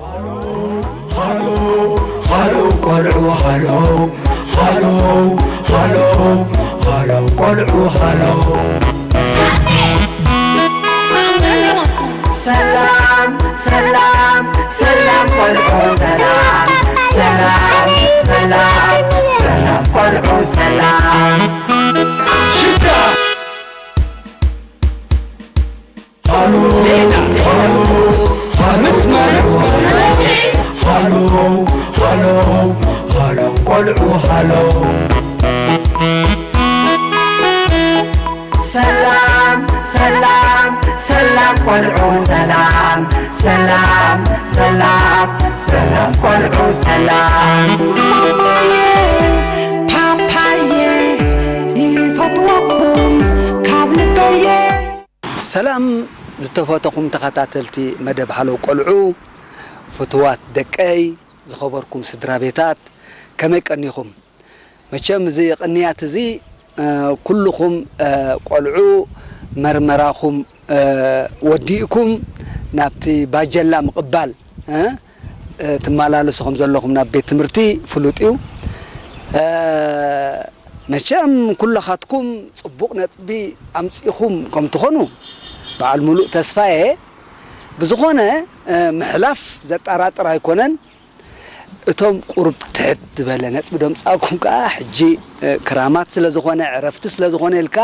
ሃሎ ሃሎ ሃሎ ቆልዑ ሃሎ ሃሎ ሃሎ ሃሎ ቆልዑ ሃሎ። ሰላም ሰላም ሰላም ቆልዑ ሰላም ሰላም ሰላም ሰላም ቆልዑ ሰላም። ሽዳ ሃሎ ሃሎ ሃሎ ሃሎ ሃሎ ሃሎ ቆልዑ ሃሎ። ሰላም ሰላም ሰላም ቆልዑ ሰላም ሰላም ሰላም ሰላም ቆልዑ ሰላም። ፓፓየ ይፈትወኩም ካብ ልበየ። ሰላም ዝተፈተኹም ተኸታተልቲ መደብ ሃሎ ቆልዑ፣ ፍቱዋት ደቀይ፣ ዝኸበርኩም ስድራ ቤታት፣ ከመይ ቀኒኹም? መቸም እዚ ቅንያት እዚ፣ እ፣ ኩልኹም፣ እ፣ ቆልዑ መርመራኹም፣ እ፣ ወዲእኩም ናብቲ ባጀላ ምቕባል፣ እ፣ እ፣ ትመላለሱ ከም ዘለኹም ናብ ቤት ትምህርቲ ፍሉጥ እዩ። እ፣ መቸም ኩለኻትኩም ጽቡቕ ነጥቢ ኣምጺእኹም ከም ትኾኑ በዓል ሙሉእ ተስፋ እየ። ብዝኾነ፣ እ፣ ምሕላፍ ዘጠራጥር ኣይኮነን። እቶም ቁሩብ ትሕት ዝበለ ነጥቢ ደምጻኩም ከኣ ሕጂ፣ እ፣ ክራማት ስለ ዝኾነ፣ ዕረፍቲ ስለ ዝኾነ ኢልካ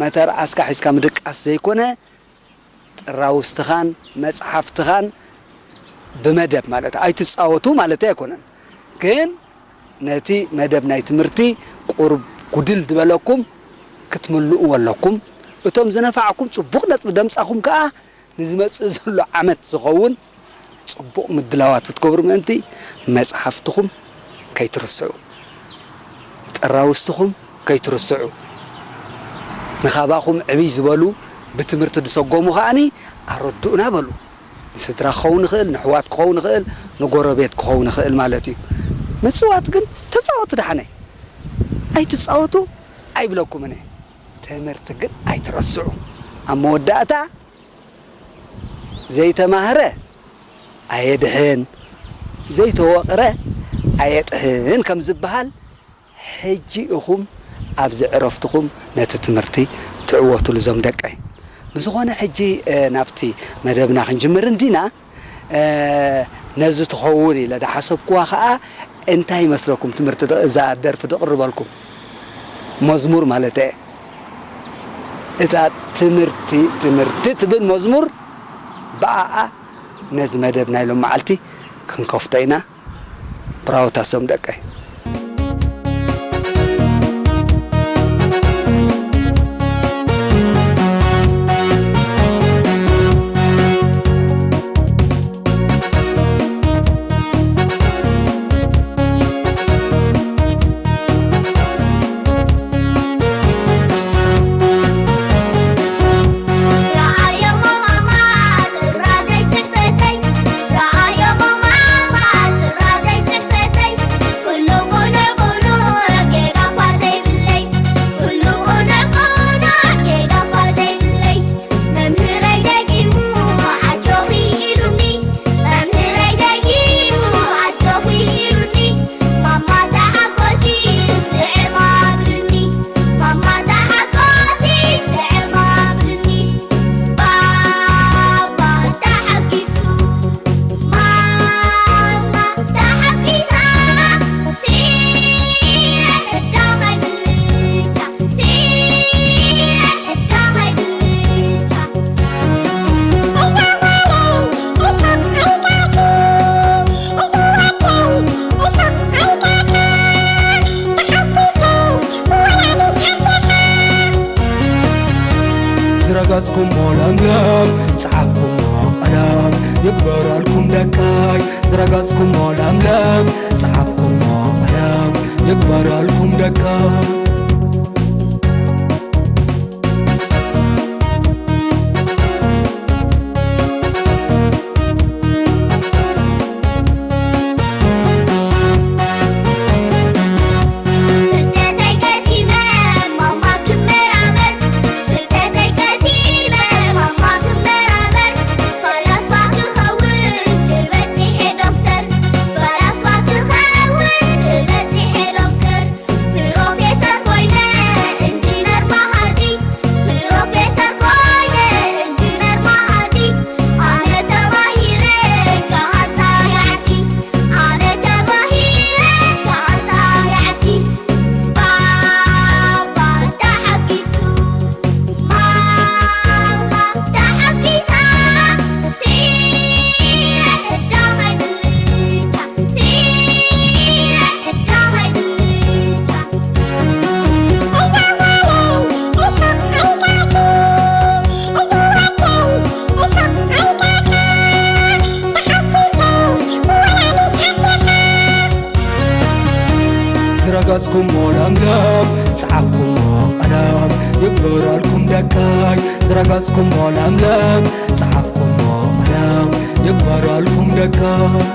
መተርኣስካ ሒዝካ ምድቃስ ዘይኮነ፣ ጥራውስትኻን መጽሓፍትኻን ብመደብ ማለት ኣይትጻወቱ ማለተይ ኣይኮነን። ግን ነቲ መደብ ናይ ትምህርቲ ቁሩብ ጉድል ዝበለኩም ክትምልእዎ ኣለኩም። እቶም ዝነፋዕኩም ጽቡቕ ነጥቢ ደምጻኹም ከኣ ንዝመጽእ ዘሎ ዓመት ዝኸውን ጽቡቕ ምድላዋት ክትገብሩ ምእንቲ መጽሓፍትኹም ከይትርስዑ፣ ጥራውስትኹም ከይትርስዑ፣ ንኻባኹም ዕብይ ዝበሉ ብትምህርቲ ዝሰጎሙ ከኣኒ ኣረድኡና በሉ። ንስድራ ክኸውን ይኽእል፣ ንሕዋት ክኸውን ይኽእል፣ ንጎረቤት ክኸውን ይኽእል ማለት እዩ። ምጽዋት ግን ተጻወቱ ደሓነ። ኣይትጻወቱ ኣይብለኩምን እየ። ትምህርቲ ግን ኣይትረስዑ። ኣብ መወዳእታ ዘይተማህረ ኣየድሕን፣ ዘይተወቕረ ኣየጥሕን ከም ዝበሃል፣ ሕጂ ኢኹም ኣብዚ ዕረፍትኹም ነቲ ትምህርቲ ትዕወቱሉ እዞም ደቀይ። ብዝኾነ ሕጂ፣ እ፣ ናብቲ መደብና ክንጅምር እንዲና። እ፣ ነዚ ትኸውን ኢለ ዝሓሰብኩዋ ኸኣ እንታይ ይመስለኩም? ትምህርቲ ዶ-፣ እዛ ደርፊ ደቕርበልኩም። መዝሙር ማለት እየ። እታ ትምህርቲ፣ ትምህርቲ ትብል መዝሙር ብኣኣ ነዚ መደብ ናይ ሎም መዓልቲ ክንከፍቶ ኢና። ብራውታ ሶም ደቀይ። ዝረገጽኩሞ ለምለም፣ ጸሓፍኩሞ ቀለም፣ ይግበረልኩም ደቀይ። ዝረገጽኩሞ ለምለም፣ ጸሓፍኩሞ ቀለም፣ ይግበረልኩም ደቀይ። ዝረገጽኩሞ ለምለም፣ ዝጸሓፍኩሞ ቀለም፣ ይግበረልኩም ደቀይ። ዝረገጽኩሞ ለምለም፣ ዝጸሓፍኩሞ ቀለም፣ ይግበረልኩም ደቀይ።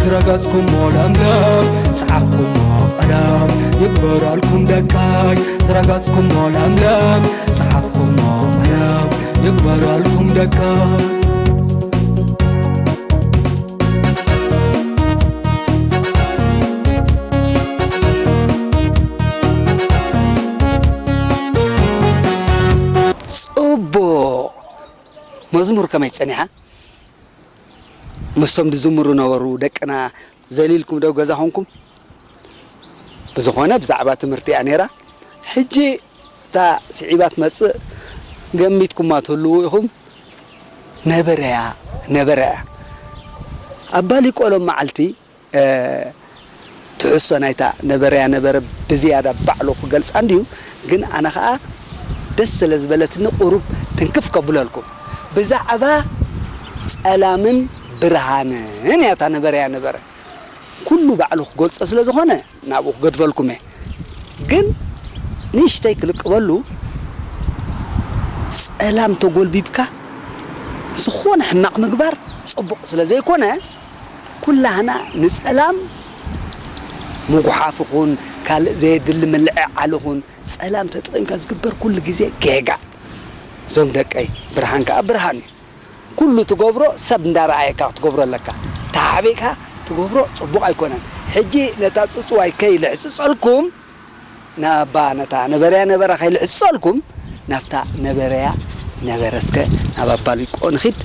ዝረገጽኩሞ ለምለም፣ ዝጸሓፍኩሞ ቀለም፣ ይግበረልኩም ደቀይ። ዝረገጽኩሞ ለምለም፣ ዝጸሓፍኩሞ ቀለም፣ ይግበረልኩም ደቀይ። ጽቡቕ መዝሙር ከመይ ጸኒሓ? ምስቶም ዝዝምሩ ነበሩ ደቅና ዘሊልኩም ደው ገዛ ኾንኩም? ብዝኾነ ብዛዕባ ትምህርቲ እያ ነይራ። ሕጂ እታ ስዒባ ትመጽእ ገሚትኩማ ትህልዉ ኢኹም። ነበረያ፣ ነበረያ። ኣባ ሊቆ ሎም መዓልቲ፣ እ፣ ትሕዝቶ ናይታ ነበረያ ነበረ ብዝያዳ ባዕሉ ክገልጻ እንድዩ፣ ግን ኣነ ኸኣ ደስ ስለ ዝበለትኒ ቁሩብ ትንክፍ ከብለልኩም። ብዛዕባ ጸላምን ብርሃንን እያ እታ ነበረያ ነበረ። ኩሉ ባዕሉ ክገልጾ ስለ ዝኾነ ናብኡ ክገድፈልኩም እየ። ግን ንእሽተይ ክልቅበሉ፣ ጸላም ተጎልቢብካ ዝኾነ ሕማቕ ምግባር ጽቡቕ ስለ ዘይኮነ፣ ኩላህና ንጸላም ምጉሓፍ ይኹን ካልእ ዘየድሊ ምልዕዓል ይኹን፣ ጸላም ተጠቒምካ ዝግበር ኩሉ ግዜ ጌጋ። እዞም ደቀይ፣ ብርሃን ከኣ ብርሃን እዩ። ኩሉ ትገብሮ ሰብ እንዳረኣየካ ክትገብሮ ኣለካ። ተሓቢእካ ትገብሮ ጽቡቕ ኣይኮነን። ሕጂ ነታ ጽጽዋይ ከይልሕጽጸልኩም፣ ናባ ነታ ነበረያ ነበራ ከይልሕጸልኩም፣ ናብታ ነበረያ ነበረ እስከ ናብ ኣባ ሊቆ ንኺድ።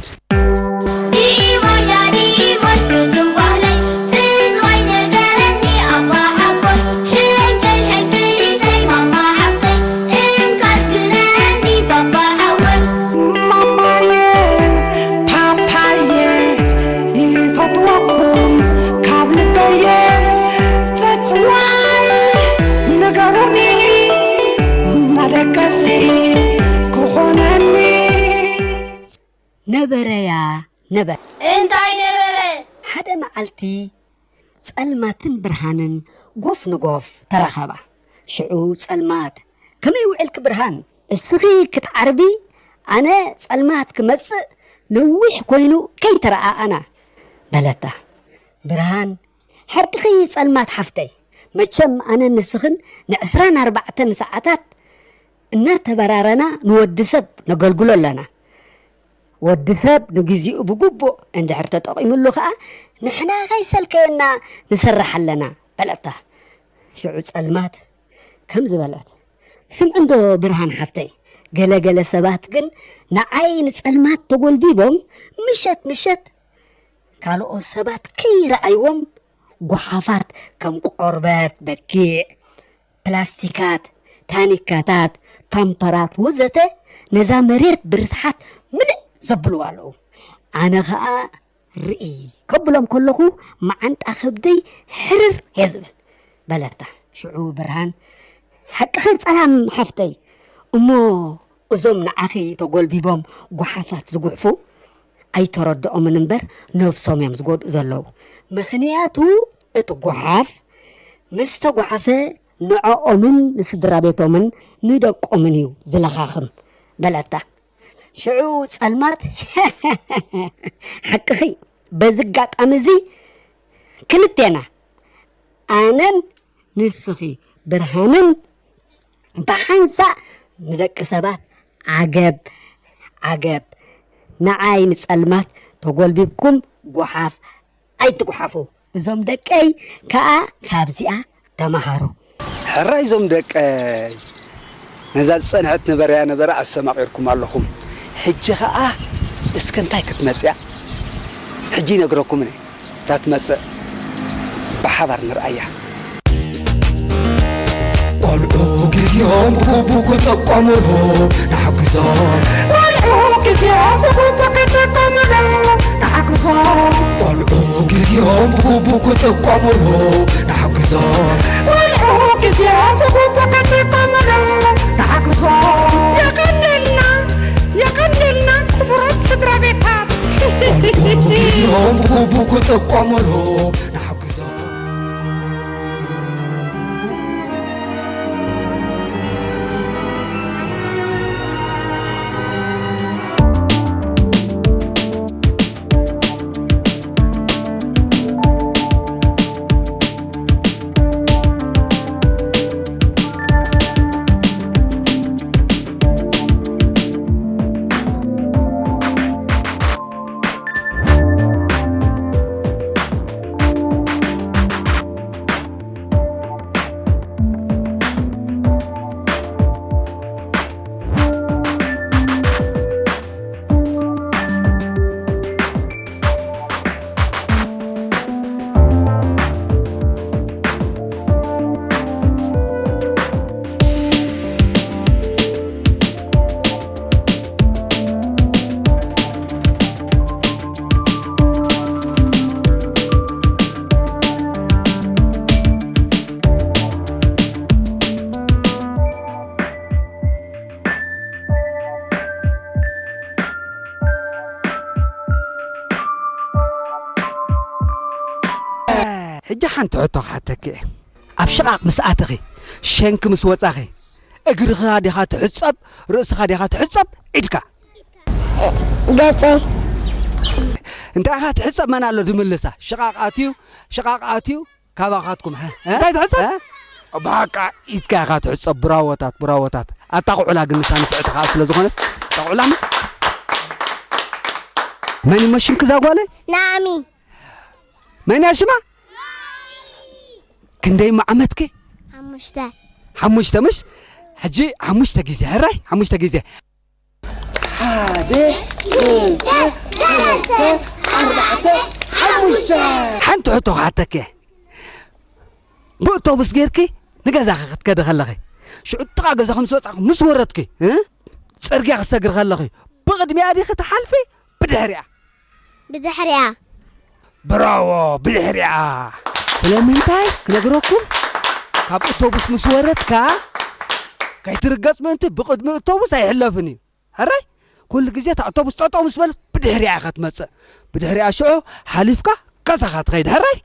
ዲሞያ ዲሞሽ ፍቱው ባህለይ፣ ጽንዋይ ንገረኒ ኣባ ሓጎስ፣ ሕንክል ሕንክሊተይ ማማ ሓፍተይ፣ እንካ ኣስግረኒ ባባ ሓወይ። ማማየ ፓፓየ ይፈትወኩም ካብ ልበየ፣ ጽጽዋይ ንገሩኒ መደቀሲ ክኾነኒ። ነበረያ ነበረ። እንታይ ነበረ? ሓደ መዓልቲ ጸልማትን ብርሃንን ጎፍ ንጎፍ ተራኸባ። ሽዑ ጸልማት፣ "ከመይ ውዕልኪ ብርሃን? እስኺ ክትዓርቢ፣ ኣነ ጸልማት ክመጽእ ነዊሕ ኮይኑ ከይተረኣኣና" በለታ። ብርሃን፣ "ሓቅኺ ጸልማት ሓፍተይ፣ መቸም ኣነን ንስኽን ንዕስራን ኣርባዕተን ሰዓታት እናተበራረና ንወዲ ሰብ ነገልግሎ ኣለና። ወዲ ሰብ ንግዜኡ ብግቡእ እንድሕር ተጠቒሙሉ ኸኣ ንሕና ከይሰልከየና ንሰርሕ ኣለና" በለታ። ሽዑ ጸልማት ከምዚ በለት፣ "ስምዒ እንዶ ብርሃን ሓፍተይ፣ ገለ ገለ ሰባት ግን ንዓይ ንጸልማት ተጎልቢቦም ምሸት ምሸት ካልኦት ሰባት ከይረኣይዎም ጓሓፋት ከም ቆርበት በጊዕ፣ ፕላስቲካት፣ ታኒካታት፣ ፓምፐራት ወዘተ ነዛ መሬት ብርስሓት ምልእ ዘብልዋ ኣለዉ። ኣነ ኸኣ ርኢ ከብሎም ከለኹ መዓንጣ ከብደይ ሕርር እየ ዝብል" በለታ። ሽዑ ብርሃን፣ "ሓቅኺ ጸላም ሓፍተይ፣ እሞ እዞም ንዓኺ ተጎልቢቦም ጓሓፋት ዝጉሕፉ ኣይተረድኦምን እምበር ነብሶም እዮም ዝጎድኡ ዘለዉ። ምኽንያቱ እቲ ጓሓፍ ምስ ተጓሓፈ ንዕኦምን ንስድራ ቤቶምን ንደቆምን እዩ ዝለኻኽም በለታ። ሽዑ ጸልማት ሓቅኺ፣ በዚ ኣጋጣሚ እዚ ክልቴና ኣነን ንስኺ ብርሃንን ብሓንሳእ ንደቂ ሰባት ዓገብ ዓገብ፣ ንዓይ ንጸልማት ተጎልቢብኩም ጓሓፍ ኣይትጉሓፉ። እዞም ደቀይ ከኣ ካብዚኣ ተማሃሩ። ሕራይ እዞም ደቀይ፣ ነዛ ዝጸንሐት ነበረያ ነበረ ኣሰማቒርኩም ኣለኹም። ሕጂ ኸኣ እስከ እንታይ ክትመጽያ? ሕጂ ይነግረኩም እየ እታ ትመጽእ፣ ብሓባር ንርኣያ። ቆልዑ ግዜኦም ብግቡእ ክጥቀሙሉ ንሓግዞም። ቆልዑ ግዜኦም ብግቡእ ክጥቀሙሉ ንሓግዞም። ቆልዑ ግዜኦም ብግቡእ ክጥቀሙሉ ንሓግዞም። ቆልዑ ግዜኦም ብግቡእ ክጥቀሙሉ ንሓግዞም። የቐንየልና፣ የቐንየልና ክቡራት ስድራ ቤታት። ቆልዑ ግዜኦም ብግቡእ ክጥቀሙሉ ንሓግዞም። ሕጂ ሓንቲ ሕቶ ክሓተኪ እየ። ኣብ ሽቓቕ ምስ ኣተኺ፣ ሸንኪ ምስ ወጻኺ፣ እግርኻ ዲኻ ትሕጸብ፣ ርእስኻ ዲኻ ትሕጸብ፣ ኢድካ? ገጸይ። እንታይ ኢኻ ትሕጸብ? መን ኣሎ ድምልሳ? ሽቓቕ ኣትዩ፣ ሽቓቕ ኣትዩ፣ ካባኻትኩም፣ ሀ? እ? እንታይ ትሕጸብ? እ? ብሓቃ ኢድካ ኢኻ ትሕጸብ። ብራዎታት፣ ብራዎታት። ኣታ ቁዕላ ግን ንሳ ንፍዕቲ ኸኣ ስለ ዝኾነት፣ ኣታ ቁዕላ ምን? መን እሞ ሽምኪ እዛ ጓለይ? ናሚ። መን እያ ሽማ? ክንደይ እሞ ዓመትኪ? ሓሙሽተ። ሓሙሽተ ምሽ? ሕጂ ሓሙሽተ ግዜ፣ ሕራይ? ሓሙሽተ ግዜ። ሓደ፣ ክልተ፣ ሰለስተ፣ ኣርባዕተ፣ ሓሙሽተ። ሓንቲ ሕቶ ክሓተኪ እየ። ብእቶቡስ ጌርኪ ንገዛኺ ክትከዲ ከለኺ፣ ሽዑ ጥቓ ገዛኺ ምስ በጻሕኪ፣ ምስ ወረድኪ፣ እ? ጽርግያ ክትሰግሪ ከለኺ፣ ብቕድሚኣ ዲኺ ትሓልፊ፣ ብድሕሪኣ? ብድሕሪኣ። ብራቮ፣ ብድሕሪኣ። ስለምንታይ ክነግረኩም፣ ካብ እቶቡስ ምስ ወረድካ፣ ከይትርገጽ ምእንቲ ብቕድሚ እቶቡስ ኣይሕለፍን እዩ። ሕራይ? ኩሉ ግዜ እታ ኣውቶቡስ ጠጠው ምስ በለት ብድሕሪኣ ኢኻ ትመጽእ። ብድሕሪኣ ሽዑ ሓሊፍካ ገዛኻ ትኸይድ። ሕራይ?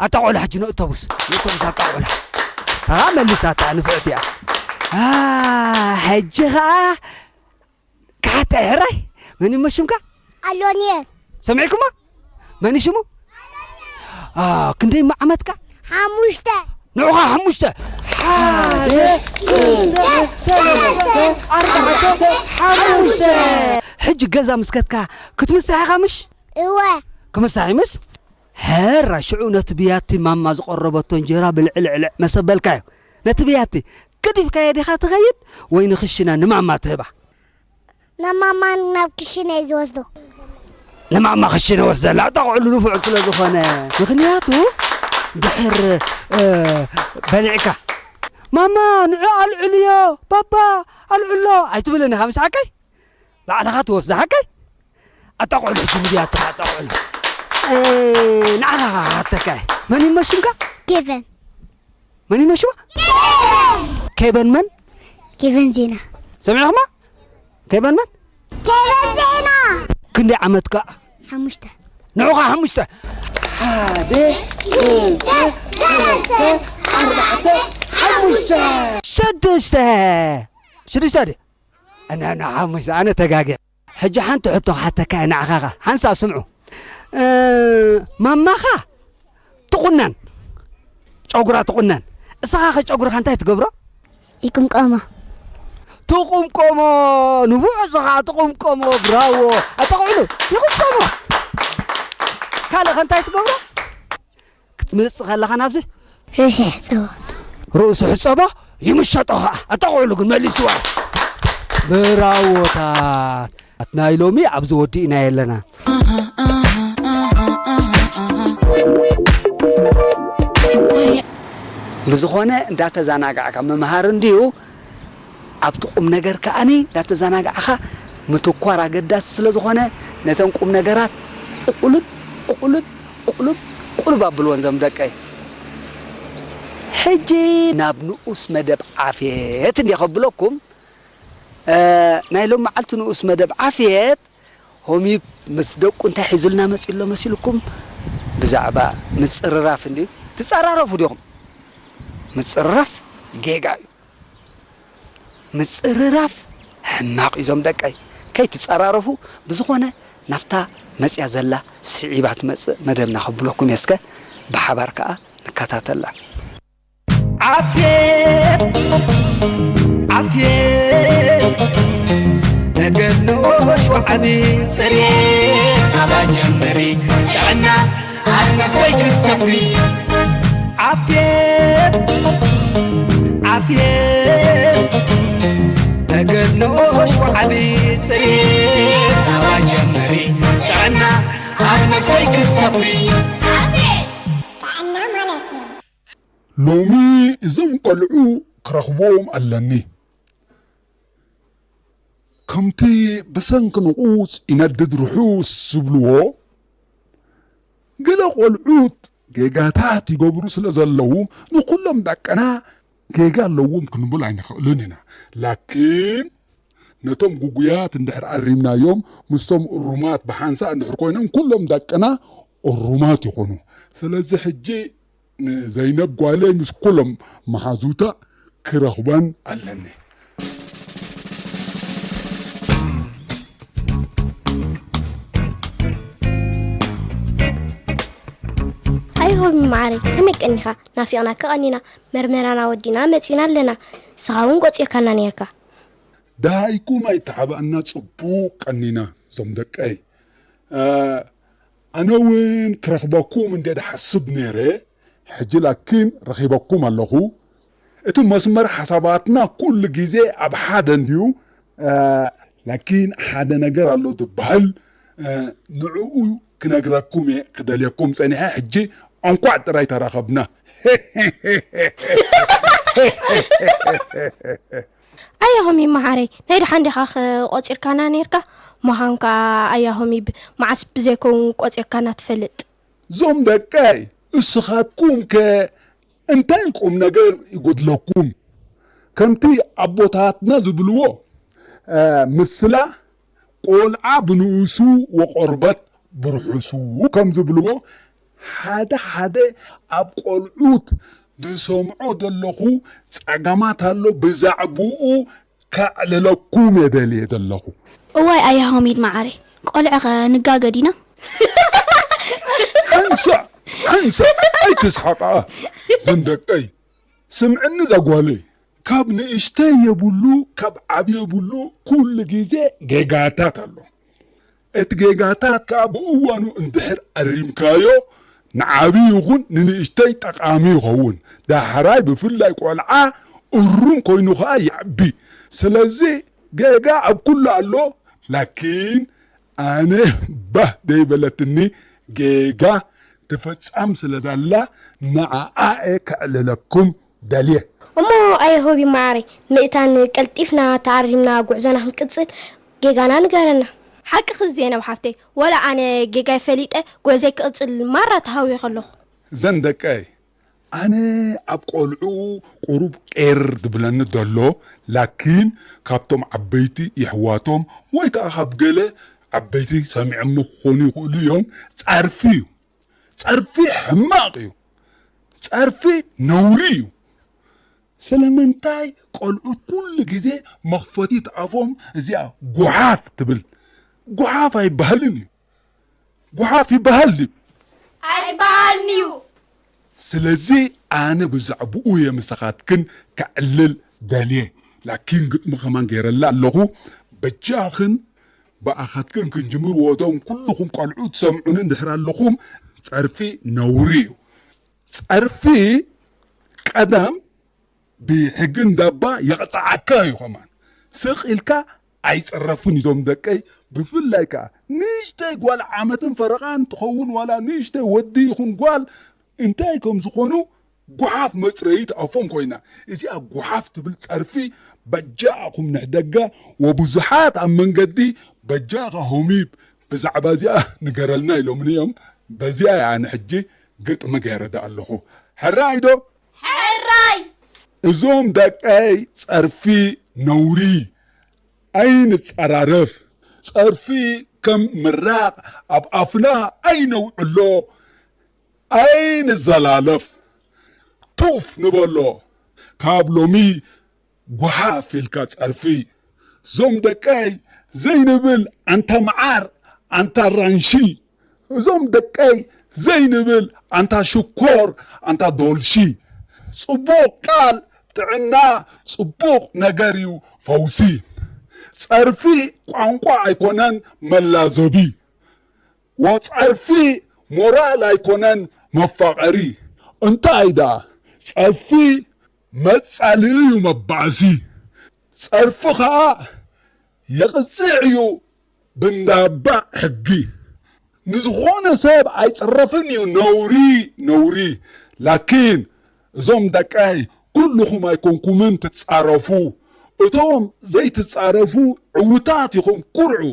ኣታ ቆልዓ ሕጂ ንእቶቡስ፣ ንእቶቡስ ኣታ ቆልዓ። ሰኻ መሊሳታ ንፍዕቲ እያ። አ፣ ሕጂ ኸኣ ክሓታ እየ። ሕራይ? መን እዩ ሽምካ? ኣሎንየር። ሰሚዕኩማ? መን እዩ ሽሙ? አ፣ ክንደይ እሞ ዓመትካ? ሓሙሽተ። ንዑኻ ሓሙሽተ። ሓደ፣ ክልተ፣ ሰለስተ፣ ኣርባዕተ፣ ሓሙሽተ። ሕጂ ገዛ ምስ ከድካ ክትምሳሕ ኢኻ ምሽ? እወ። ክምሳሕ እዩ ምሽ? ሕራይ ሽዑ ነቲ ብያቲ ማማ ዝቐረበቶ እንጀራ ብልዕልዕልዕ መሰበልካዮ። ነቲ ብያቲ ገዲፍካዮ ዲኻ ትኸይድ ወይ ንኽሽነ ንማማ ትህባ? ንማማን ናብ ክሽነ እዩ ዝወስዶ። ንማማ ክሽነ ወስደላ፣ ጠቕዕሉ ንፉዕ ስለ ዝኾነ። ምኽንያቱ፣ ድሕር፣ እ፣ በሊዕካ፣ "ማማ፣ ንዑ ኣልዕልዮ፣ ባባ፣ ኣልዕሎ" ኣይትብልን ኢኻ፣ ምስ ሓቀይ? ባዕልኻ ትወስዶ፣ ሓቀይ? ኣጣቕዕሉ ሕጂ ንብያትኻ ኣጣቕዕሉ። እ፣ ንዓኻ ሓተካ እየ። መን እዩ እሞ ሽምካ? ኬቨን። መን እዩ እሞ ሽማ? ኬቨን መን? ኬቨን ዜና። ሰሚዕኹማ? ኬቨን መን? ኬቨን ዜና። ክንደይ ዓመትካ? ሓሙሽተ። ንዑኻ ሓሙሽተ። ሓደ፣ ክልተ፣ ሰለስተ፣ ኣርባዕተ፣ ሓሙሽተ። ሽዱሽተ። ሽዱሽተ ድዩ? ኣነ፣ ኣነ ሓሙሽተ፣ ኣነ ተጋጊ። ሕጂ ሓንቲ ሕቶ ክሓተካ እየ ንዓኻ ኸ። ሓንሳእ ስምዑ። እ፣ ማማኻ ትቑነን። ጨጉራ ትቑነን። እስኻ ኸ ጨጉርኻ እንታይ ትገብሮ? ይቅምቀሞ። ትቑምቀሞ። ንቡዕ እስኻ ትቑምቀሞ። ብራዎ። ኣጠቕዕሉ። ይቑምቀሞ። ካልእ ኸ እንታይ ትገብሮ? ክትመጽእ ከለኻ ናብዚ ርእሲ ሕጸቦ። ርእሱ ሕጸቦ ይምሸጦ ኸዓ። ኣጠቕዕሉ ግን መሊስዋ። ብራዎታት። ናይ ሎሚ ኣብዚ ወዲእና የለና። ብዝኾነ እንዳተዛናጋዕካ ምምሃር እንድዩ፣ ኣብቲ ቁም ነገር ከኣኒ እንዳተዛናጋዕካ ምትኳር ኣገዳሲ ስለ ዝኾነ፣ ነተን ቁም ነገራት ቁልብ፣ ቁልብ፣ ቁልብ፣ ቁልብ ኣብልወን ዞም ደቀይ። ሕጂ ናብ ንኡስ መደብ ዓፍየት እንድየ ከብለኩም። እ፣ ናይ ሎም መዓልቲ ንኡስ መደብ ዓፍየት፣ ሆሚብ ምስ ደቁ እንታይ ሒዙልና መጺኡ ኣሎ መሲልኩም? ብዛዕባ ምጽርራፍ እንድዩ። ትጸራረፉ ዲኹም? ምጽርራፍ ጌጋ እዩ። ምጽርራፍ ሕማቕ እዩ ዞም ደቀይ። ከይትጸራረፉ፣ ብዝኾነ ናብታ መጽያ ዘላ ስዒባ ትመጽእ መደብና ከብለኩም እየ። እስከ ብሓባር ከኣ ንከታተላ። ዓፍየት፣ ዓፍየት፣ ተገድሎ ሸውዓሊ ጽሬት፣ ኣባ ጀምሪ ጥዕና ኣብ ነፍሰይ ክትሰፍሪ። ዓፍየት፣ ዓፍየት፣ ተገድሎ ሸውዓሊ ጽሬት፣ ኣባ ጀምሪ ጥዕና ኣብ ነፍሰይ ክትሰፍሪ። ዓፍየት ጥዕና ማለት እዩ። ሎሚ እዞም ቆልዑ ክረኽቦም ኣለኒ። ከምቲ ብሰንኪ ንቑጽ ይነድድ ርሑስ ዝብልዎ፣ ገለ ቆልዑት ጌጋታት ይገብሩ ስለ ዘለዉ፣ ንኹሎም ደቅና ጌጋ ኣለዎም ክንብል ኣይንኽእልን ኢና። ላኪን ነቶም ግጉያት እንድሕር ኣሪምናዮም፣ ምስቶም እሩማት ብሓንሳእ እንድሕር ኮይኖም፣ ኩሎም ደቅና እሩማት ይኾኑ። ስለዚ ሕጂ ንዘይነብ ጓለይ ምስ ኩሎም መሓዙታ ክረኽበን ኣለኒ። ኣይሆቢ መዓረይ፣ ከመይ ቀኒኻ? ናፊቕናካ ቀኒና፣ መርመራና ወዲና መጺና ኣለና። ንስኻ እውን ቆጺርካና ነይርካ። ደሃይኩም ኣይተሓባእና፣ ጽቡቕ ቀኒና ዞም ደቀይ። እ፣ ኣነ እውን ክረኽበኩም እንደ ድሓስብ ነይረ፣ ሕጂ ላኪን ረኺበኩም ኣለኹ። እቲ መስመር ሓሳባትና ኩሉ ግዜ ኣብ ሓደ እንድዩ፣ እ፣ ላኪን ሓደ ነገር ኣሎ ዝበሃል፣ እ፣ ንዕኡ ክነግረኩም እየ ክደልየኩም ጸኒሐ። ሕጂ እንኳዕ ጥራይ ተራኸብና። ኣያ ሆሚብ መሓረይ፣ ናይ ደሓን ዲኻ ኸ ቆጺርካና ነይርካ? ምዃንካ ኣያ ሆሚብ፣ መዓስ ብዘይከውን ቆጺርካና ትፈልጥ? ዞም ደቀይ፣ እስኻትኩም ከ እንታይ ቁም ነገር ይጎድለኩም? ከምቲ ኣቦታትና ዝብልዎ፣ እ፣ ምስላ ቆልዓ ብንኡሱ ወቆርበት ብርሑሱ ከም ዝብልዎ፣ ሓደ ሓደ ኣብ ቆልዑት ዝሰምዖ ዘለኹ ጸገማት ኣሎ፣ ብዛዕባኡ ከዕልለኩም እየ ደልየ ዘለኹ። እዋይ ኣያ ሆሚድ መዓረይ፣ ቆልዑ ኸ ንጋገ ዲና? ሓንሳእ፣ ሓንሳእ፣ ኣይትስሓቓ ዘንደቀይ። ስምዕኒ እዛ ጓለይ፣ ካብ ንእሽተይ የብሉ፣ ካብ ዓቢ የብሉ፣ ኩሉ ግዜ ጌጋታት ኣሎ። እቲ ጌጋታት ከኣ ብእዋኑ እንድሕር ኣሪምካዮ፣ ንዓቢ ይኹን ንንእሽተይ ጠቓሚ ይኸውን። ዳሕራይ ብፍላይ ቆልዓ እሩም ኮይኑ ከኣ ይዓቢ። ስለዚ ጌጋ ኣብ ኩሉ ኣሎ፣ ላኪን ኣነ ባህ ደይበለትኒ ጌጋ ትፍጻም ስለ ዘላ ንዓኣ እየ ከዕልለኩም ደልየ። እሞ ኣየ ሆቢ መዓረይ፣ ምእታን ቀልጢፍና ተኣሪምና ጉዕዞና ክንቅጽል ጌጋና ንገረና። ሓቅኺ ዜናብ ሓፍተይ፣ ወላ ኣነ ጌጋይ ፈሊጠ ጉዕዞይ ክቕጽል ማራ ተሃዊኸ ኣለኹ። ዘን ደቀይ፣ ኣነ ኣብ ቆልዑ ቁሩብ ቄር ዝብለኒ ዘሎ፣ ላኪን ካብቶም ዓበይቲ የሕዋቶም ወይ ከኣ ካብ ገለ ዓበይቲ ሰሚዖሞ ክኾኑ ይኽእሉ እዮም። ጸርፊ እዩ። ጸርፊ ሕማቕ እዩ። ጸርፊ ነውሪ እዩ። ስለምንታይ ቆልዑት ኩሉ ግዜ መኽፈቲት ኣፎም እዚኣ ጓሓፍ ትብል? ጓሓፍ ኣይበሃልን እዩ። ጓሓፍ ይበሃል ድዩ? ኣይበሃልን እዩ። ስለዚ ኣነ ብዛዕባኡ እየ ምሳኻትክን ከዕልል ደልየ። ላኪን ግጥሚ ከማን ገይረላ ኣለኹ። በጃኽን ብኣኻትክን ክንጅምር፣ ወቶም ኩልኹም ቆልዑ ትሰምዑኒ እንድሕር ኣለኹም፣ ጸርፊ ነውሪ እዩ። ጸርፊ ቀደም ብሕጊ እንዳባ የቕጽዓካ እዩ። ከማን ስቕ ኢልካ ኣይጽረፍን እዞም ደቀይ። ብፍላይ ከኣ ንእሽተይ ጓል ዓመትን ፈረቓን ትኸውን፣ ዋላ ንእሽተይ ወዲ ይኹን ጓል፣ እንታይ ከም ዝኾኑ ጓሓፍ መጽረይት ኣፎም ኮይና። እዚኣ ጓሓፍ ትብል ጸርፊ በጃኹም ንሕደጋ። ወብዙሓት ኣብ መንገዲ በጃኻ ሆሚብ ብዛዕባ እዚኣ ንገረልና ኢሎምኒ እዮም። በዚኣ እያ ኣነ ሕጂ ግጥሚ ገይረ ደኣ ኣለኹ። ሕራይ ዶ? ሕራይ! እዞም ደቀይ ጸርፊ ነውሪ ኣይንጸራረፍ። ጸርፊ ከም ምራቕ ኣብ ኣፍና ኣይነውዕሎ፣ ኣይንዘላለፍ። ቱፍ ንበሎ። ካብ ሎሚ ጓሓፍ ኢልካ ጸርፊ። እዞም ደቀይ ዘይንብል ኣንታ መዓር፣ ኣንታ ራንሺ። እዞም ደቀይ ዘይንብል ኣንታ ሽኮር፣ ኣንታ ዶልሺ። ጽቡቕ ቃል ጥዕና፣ ጽቡቕ ነገር እዩ ፈውሲ። ጸርፊ ቋንቋ ኣይኮነን መላዘቢ። ወጸርፊ ሞራል ኣይኮነን መፋቐሪ። እንታይ ደኣ ጸርፊ መጻልኢ እዩ መባእሲ። ጸርፊ ኸኣ የቕጽዕ እዩ ብንዳባ ሕጊ። ንዝኾነ ሰብ ኣይጽረፍን እዩ ነውሪ፣ ነውሪ። ላኪን እዞም ደቀይ ኩልኹም ኣይኮንኩምን ትጻረፉ። እቶም ዘይትጻረፉ ዕውታት ኢኹም፣ ኩርዑ።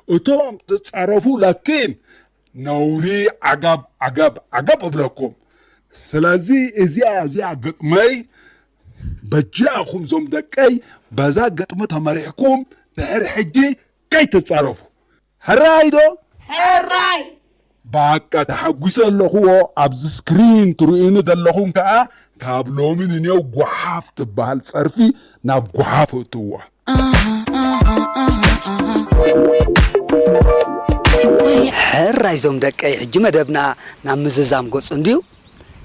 እቶም ትጻረፉ ላኪን ነውሪ ዓጋብ፣ ዓጋብ፣ ዓጋብ እብለኩም። ስለዚ እዚኣ፣ እዚኣ ግጥመይ በጃኹም ዞም ደቀይ፣ በዛ ግጥሚ ተመሪሕኩም ድሕሪ ሕጂ ከይትጻረፉ። ሕራይ ዶ? ሕራይ! ባቃ ተሓጒሰ ኣለኹዎ። ኣብዚ ስክሪን ትርእዩኒ ዘለኹም ከኣ ካብ ሎሚ ንኔው ጓሓፍ ትበሃል ጸርፊ ናብ ጓሓፍ እእትዋ። ሕራይ ዞም ደቀይ፣ ሕጂ መደብና ናብ ምዝዛም ገጹ እንድዩ።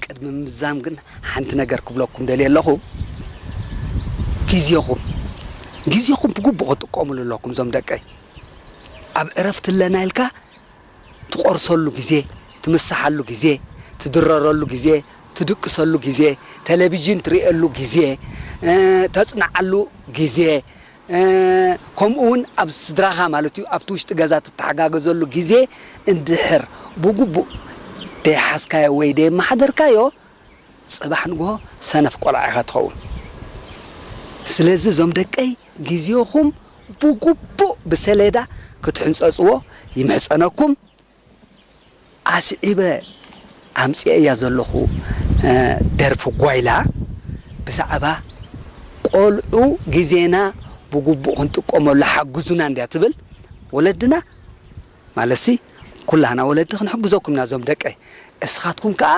ቅድሚ ምዝዛም ግን ሓንቲ ነገር ክብለኩም ደልየ ኣለኹ። ግዜኹም፣ ግዜኹም ብግቡእ ክትጥቀሙሉ ኣለኩም ዞም ደቀይ። ኣብ ዕረፍቲ ኣለና ኢልካ ትቆርሰሉ ግዜ፣ ትምስሓሉ ግዜ፣ ትድረረሉ ግዜ፣ ትድቅሰሉ ግዜ፣ ቴሌቪዥን ትርእየሉ ግዜ፣ እ፣ ተጽንዓሉ ግዜ፣ እ፣ ከምኡ እውን ኣብ ስድራኻ ማለት እዩ፣ ኣብቲ ውሽጢ ገዛ ትተሓጋገዘሉ ግዜ እንድሕር ብግቡእ ደይሓዝካዮ ወይ ደየመሓደርካዮ፣ ጽባሕ ንግሆ ሰነፍ ቆልዓ ኢኻ ትኸውን። ስለዚ እዞም ደቀይ፣ ግዜኹም ብግቡእ ብሰሌዳ ክትሕንጸጽዎ ይምሕጸነኩም። ኣስዒበ ኣምጺኤያ ዘለኹ፣ እ፣ ደርፊ ጓይላ ብዛዕባ ቆልዑ ግዜና ብግቡእ ክንጥቀመሉ ሓግዙና እንድያ ትብል። ወለድና ማለትሲ ኩላህና ወለዲ ክንሕግዘኩም ኢና ዞም ደቀይ። እስኻትኩም ከኣ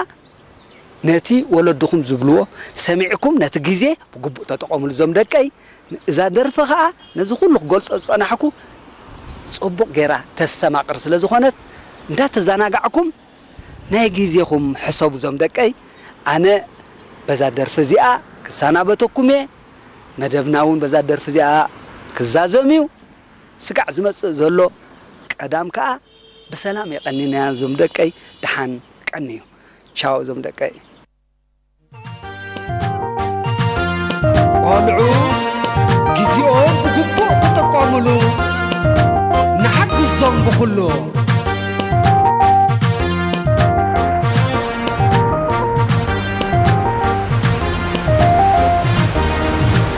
ነቲ ወለድኹም ዝብልዎ ሰሚዕኩም ነቲ ግዜ ብግቡእ ተጠቐሙሉ ዞም ደቀይ። እዛ ደርፊ ከኣ ነዚ ኩሉ ክገልጾ ዝጸናሕኩ ጽቡቕ ጌራ ተስተማቕር ስለ ዝኾነት፣ እንዳተዘናጋዕኩም ናይ ግዜኹም ሕሰቡ ዞም ደቀይ። ኣነ በዛ ደርፊ እዚኣ ክሰናበተኩም እየ። መደብና እውን በዛ ደርፊ እዚኣ ክዛዘም እዩ። ስጋዕ ዝመጽእ ዘሎ ቀዳም ከኣ ብሰላም የቐንየና ዞም ደቀይ። ደሓን ቀንዩ። ቻው ዞም ደቀይ። ቆልዑ ግዜኦም ብግቡእ ክጥቀሙሉ ንሓግዞም ብኹሉ።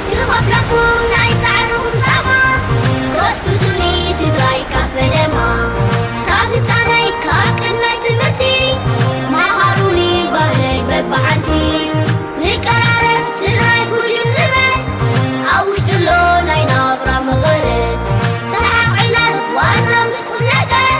ክኸፍለኩም ናይ ጻዕርኹም ጻማ፣ ጎስጉሱኒ ስድራይ ካብ ፈለማ። ካብ ህጻነይ ካብ ቅድመ ትምህርቲ፣ መሃሩኒ ባህለይ በብሓንቲ። ንቀራረብ ስድራይ ጉጅም ንበል፣ ኣብ ውሽጢ ኣሎ ናይ ናብራ መቐረት። ሰሓቕ ዕላል ዋዛ ምስ ቁም ነገር፣